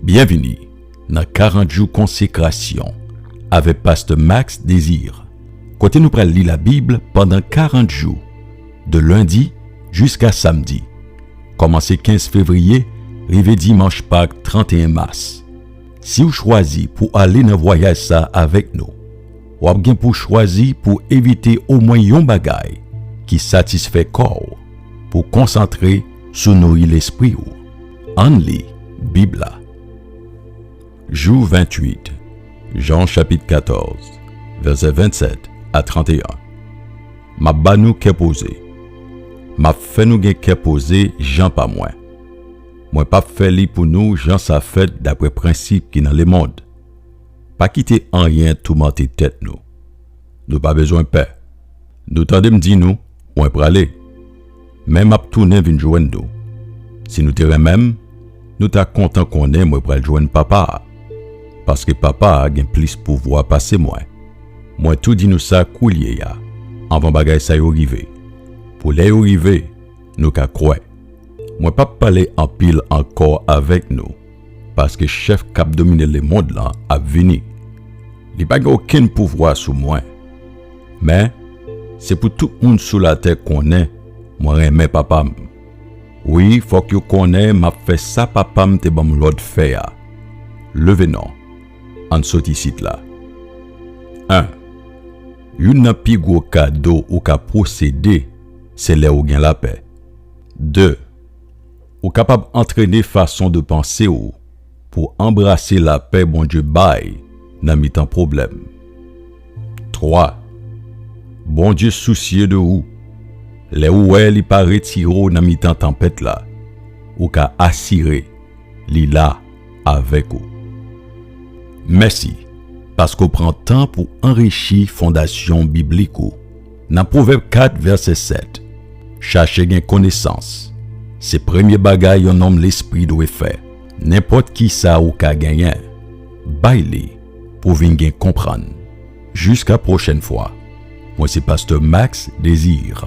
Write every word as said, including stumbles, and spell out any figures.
Byenvini nan karant jou konsekrasyon avèk Pastè Max Désir, kote nou pral li Labib pandan karant jou, de lendi jiska samdi, kòmanse kenz fevriye rive dimanch Pak tranteyen mas. Si w chwazi pou ale nan vwayaj sa avèk nou, w ap gen pou chwazi pou evite omwen yon bagay ki satisfè kò w, pou konsantre sou nouri lespri w. Ann li Bib la. Jou venntuit, Jan chapit katòz, vèsè vennsèt a tranteyen. M ap ba nou kè poze. M ap fè nou gen kè poze jan pa mwen. Mwen p ap fè li pou nou jan sa fèt dapre prensip ki nan lemonn. Pa kite anyen toumante tèt nou. Nou pa bezwen pè. Nou tande m di nou, mwen prale. Men m ap tounen vin jwenn nou. Si nou te renmen m, nou ta kontan konnen mwen pral jwenn Papa a. Paske Papa a gen plis pouvwa pase mwen. Mwen tou di nou sa koulye a, anvan bagay sa yo rive. Pou lè yo rive, nou ka kwè. Mwen p ap pale anpil ankò avèk nou, paske chèf k ap domine lemonn lan ap vini. Li pa gen okenn pouvwa sou mwen. Men, se pou tout moun sou latè konnen mwen renmen Papa m. Wi, fòk yo konnen m ap fè sa Papa m te ban m lòd fè a. Leve non, ann sot isit la. En. Youn nan pi gwo kado ou ka posede, se lè ou gen lapè. De. Ou kapab antrene fason de panse w pou anbrase lapè Bondye bay nan mitan pwoblèm. Twa. Bondye sousye de ou. Lè ou wè li pa retire w nan mitan tanpèt la, ou ka asire li la avèk ou. Mèsi, paske w pran tan pou anrichi fondasyon biblik ou. Nan Pwovèb kat, vèsè sèt, chache gen konesans. Se premye bagay yon nonm lespri dwe fè. Nenpòt ki sa ou ka genyen, bay li pou vin gen konprann. Jiska pwochèn fwa, mwen se Pastè Max Désir.